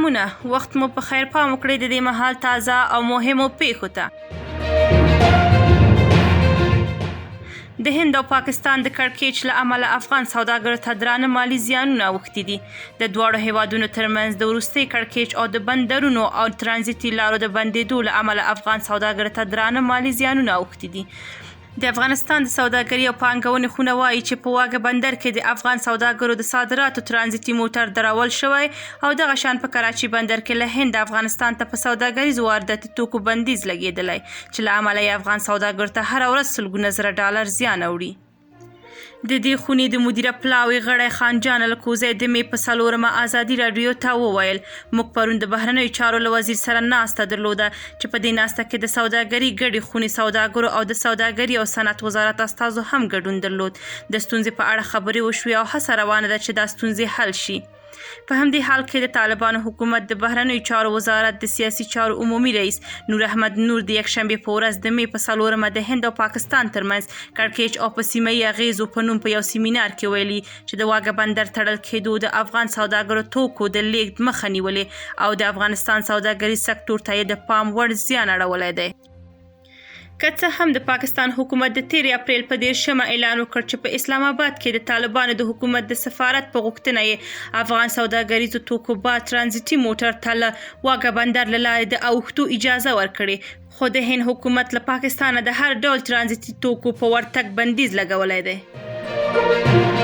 سلامونه، وخت مو په خیر. پام وکړئ د دې مهال تازه او مهمو پیښو ته. د هند او پاکستان د کړکېچ له امله افغان سوداګرو ته درانه مالي زیانونه اوښتي دي. د دواړو هېوادونو ترمنځ د وروستي کړکېچ او د بندرونو او ترانزیتي لارو د بندېدو له امله افغان سوداګرو ته درانه مالي زیانونه اوښتي دي. د افغانستان د سوداګرۍ او پانګونې خونه وايي چې په واګه بندر کې د افغان سوداګرو د صادراتو ترانزیتي موټر درول شوی او دغه شان په کراچي بندر کې له هند افغانستان ته په سوداګریزو وارداتي توکو بندیز لګېدلی چې له امله یې افغان سوداګرو ته هره ورځ سلګونه زره ډالر زیان اوړي. د دې خونې د مدیره پلاوي غړی خان جان الکوزی د مې په څلورمه ازادي راډیو ته وویل، موږ پرون د بهرنیو چارو له وزیر سره ناسته درلوده چې په دې ناسته کې د سوداګري ګډې خونې سوداګرو او د سوداګري او صنعت وزارت استازو هم ګډون درلود. د ستونزې په اړه خبرې وشوې او هڅه روانه ده چې دا ستونزې حل شي. په همدې حال کې د طالبانو حکومت د بهرنیو چارو وزارت د سیاسي چارو عمومي رئیس نور احمد نور د یکشنبې په ورځ د مې په څلورمه د هند او پاکستان ترمنځ کړکېچ او په سیمه یي اغېزو په نوم په یو سیمینار کې ویلي چې د واګه بندر تړل کېدو د افغان سوداګرو توکو د لېږد مخه نیولې او د افغانستان سوداګریز سکتور ته یې د پام وړ زیان اړولی دی. که څه هم د پاکستان حکومت د تېرې اپریل په 30مه اعلان وکړ چې په اسلام اباد کې د طالبانو د حکومت د سفارت په غوښتنه یې افغان سوداګریزو توکو بار ترانزیټي موټر ته له واګه بندر له لارې د اوښتو اجازه ورکړې، خو د هند حکومت له پاکستانه د هر ډول ترانزیتي توکو په ورتګ بندیز لګولی دی.